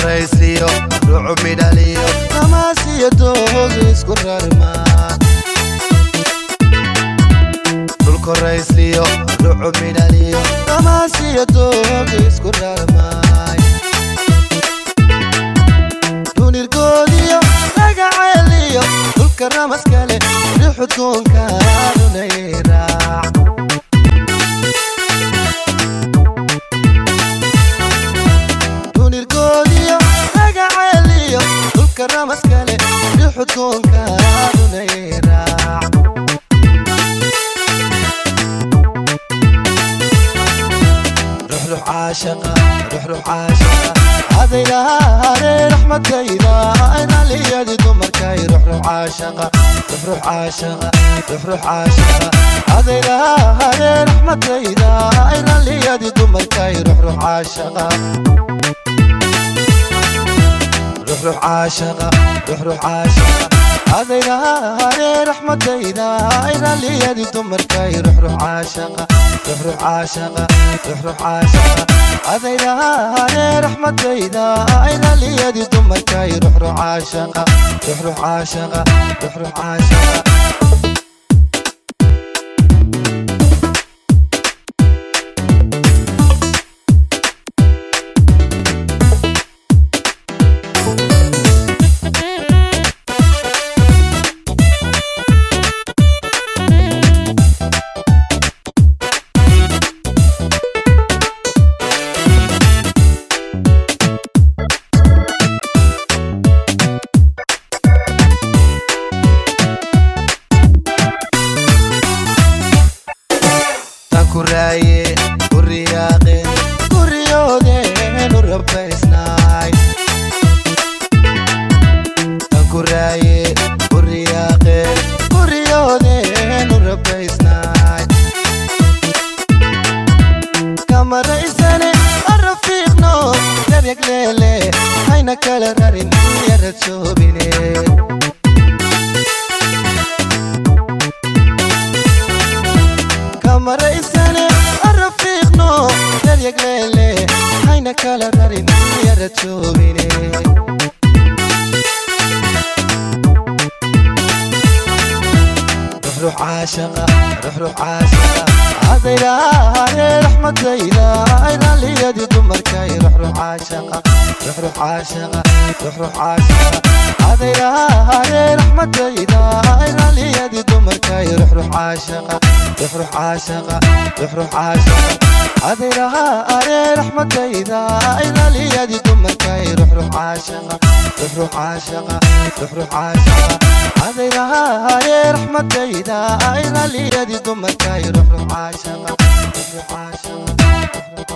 Dhulkoraysliyo rucubidhaliyo ramaasiyo doog isku rarma. Dhulkoraysliyo rucubidhaliyo ramaasiyo doog isku rarmay. Dunirgoodiyo ragaceeliyo dhulka ramaskale rixudgoonka runay raac. Dunirgoodiyo ragaceeliyo dhulka ramaskale rixudgoonka runay raac. Ruux caashaqa, ruux caashaqa, adaylaare raxmadayda inaliyadi dumarkay. Ruux caashaqa, ruux caashaqa, ruux caashaqa, adaylaare raxmadayda inaliyadi dumarkay. Ruux caashaqa, ruux caashaqa, ruux caashaqa, adaylaare raxmadayda inaliyadi dumarkay. Ruux caashaqa, ruux caashaqa, ruux caashaqa, adaylaare raxmadayda inaliyadi dumarkay. Ruux caashaqa, ruux caashaqa, ruux caashaqa. Kuraaye kuriyaaqeen kuriyoodeenu rabbaysnaay. Tan kuraaye kuriyaaqeen kuriyoodeenu rabbaysnaay. Kamaraysane arafiiqno daryagleele hayna kala rarin yarad soobine. Kamaraysane arafiiqno daryagleele hayna kala rarin yarad soobine. Ruux caashaqa, ruux caashaqa, adaylaare raxmadayda inaliyadi dumarkay. Ruux caashaqa, ruux caashaqa, ruux caashaqa, adaylaare raxmadayda inaliyadi dumarkay. Ruux caashaqa, ruux caashaqa, ruux caashaqa, adaylaare raxmadayda inaliyadi dumarkay. Ruux caashaqa, ruux caashaqa, ruux caashaqa, adaylaare raxmadayda inaliyadi dumarkay. Ruux caashaqa, ruux caashaqa.